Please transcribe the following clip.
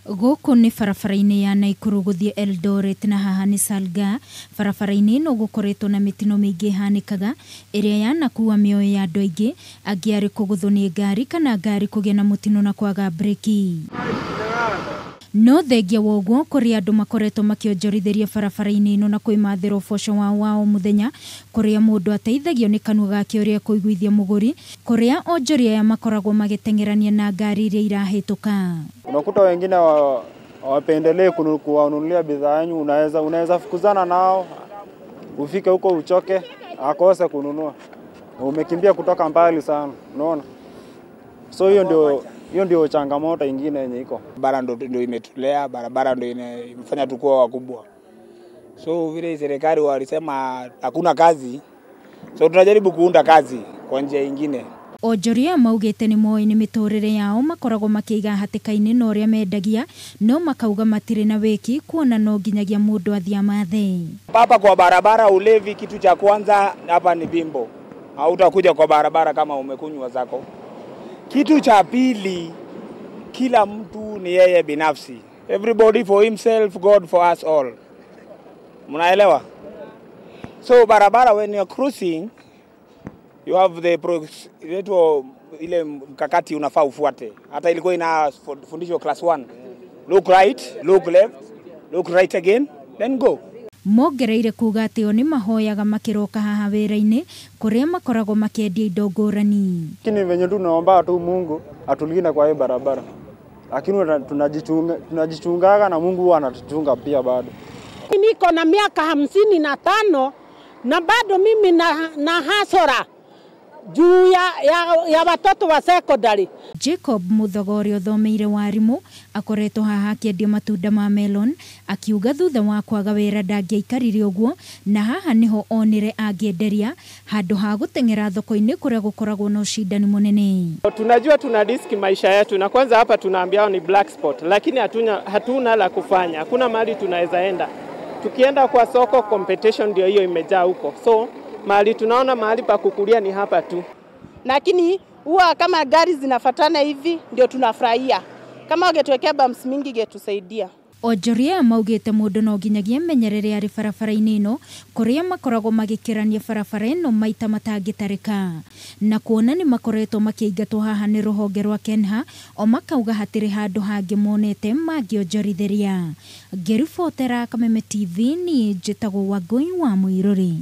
Gũkũ nĩ barabara-inĩ ya Naikuru gũthiĩ Eldoret na haha nĩ Salgaa. Barabara-inĩ ĩno gũkoretwo na mĩtino mĩingĩ ĩhanĩkaga ĩrĩa yanakuua mĩoyo ya andũ aingĩ, angĩ arĩ kũgũthwo nĩ ngari kana ngari kũgĩa na mũtino na kwaga breki. No thengia wa ũguo kũrĩ andũ makoretwo makĩonjorithĩria barabara-inĩ ĩno na kwĩmathĩra ũboco wao wa o mũthenya, kũrĩa mũndũ ateithagio nĩ kanua gake ũrĩa ekũiguithia mũgũri, kũrĩa onjoria aya makoragwo magĩteng'erania na ngari iria irahĩtũka. Unakuta wengine hawapendelei kuwanunulia bidhaa yenu, unaweza fukuzana nao ufike huko uchoke akose kununua. Umekimbia kutoka mbali sana, unaona? So hiyo ndio changamoto ingine yenye iko. Barabara ndio imetulea, barabara ndio imefanya tukua wakubwa. So vile serikali walisema hakuna kazi, so tunajaribu kuunda kazi kwa njia nyingine. Onjoria maugĩte nĩ moĩ nĩ mĩtũrĩre yao makoragwo makĩiga hatĩka-inĩ na ũrĩa mendagia, no makauga matirĩ na wĩki kuona no nginyagia mũndũ athiĩ amathe. Hapa kwa barabara ulevi, kitu cha kwanza hapa ni bimbo. Hautakuja kwa barabara kama umekunywa zako. Kitu cha pili, kila mtu ni yeye binafsi. Everybody for himself, God for us all. Mnaelewa? So barabara when you're crossing, you have the ile mkakati unafaa ufuate. Hata ilikuwa inafundishwa class 1. Look right, look left, look right again, then go. Mongereire kuga atĩ o nĩ mahoyaga makĩroka haha wĩra-inĩ kũrĩa makoragwo makĩendia indo ngũrani. Lakini venye tu tunaomba tu Mungu atulinde kwa hii barabara. Lakini tunajichungaga na Mungu huwa anatuchunga pia bado. Niko na miaka 55 na bado mimi na hasora juu ya watoto wa secondary. Jacob Muthoga ũrĩa ũthomeire warimũ akoretwo haha akĩendia matunda ma melon, akiuga thutha wa kwaga wĩra ndangĩaikarire ũguo na haha nĩho onire angĩenderia handũ ha gũteng'era thoko-inĩ kũrĩa gũkoragwo na ũcindani mũnene. Tunajua tuna risk maisha yetu, na kwanza hapa tunaambiwa ni black spot, lakini hatuna la kufanya, hakuna mahali tunaweza enda. Tukienda kwa soko competition ndio hiyo imejaa huko, so mahali tunaona mahali pa kukulia ni hapa tu. Lakini huwa kama gari zinafuatana hivi ndio tunafurahia. Kama wangetuwekea bumps mingi ingetusaidia. Onjoria maugĩte mũndũ no nginyagia menyerere arĩ barabara-inĩ ĩno kũrĩa makoragwo magĩkĩrania barabara ĩno maita matangĩtarĩka, na kuona nĩ makoretwo makĩingatwo haha nĩ rũhonge rwa Kenha, o makauga hatirĩ handũ hangĩ monete mangĩonjorithĩria. Ngĩribotera Kameme TV, niĩ njĩtagwo Wangũi wa Mũirũrĩ.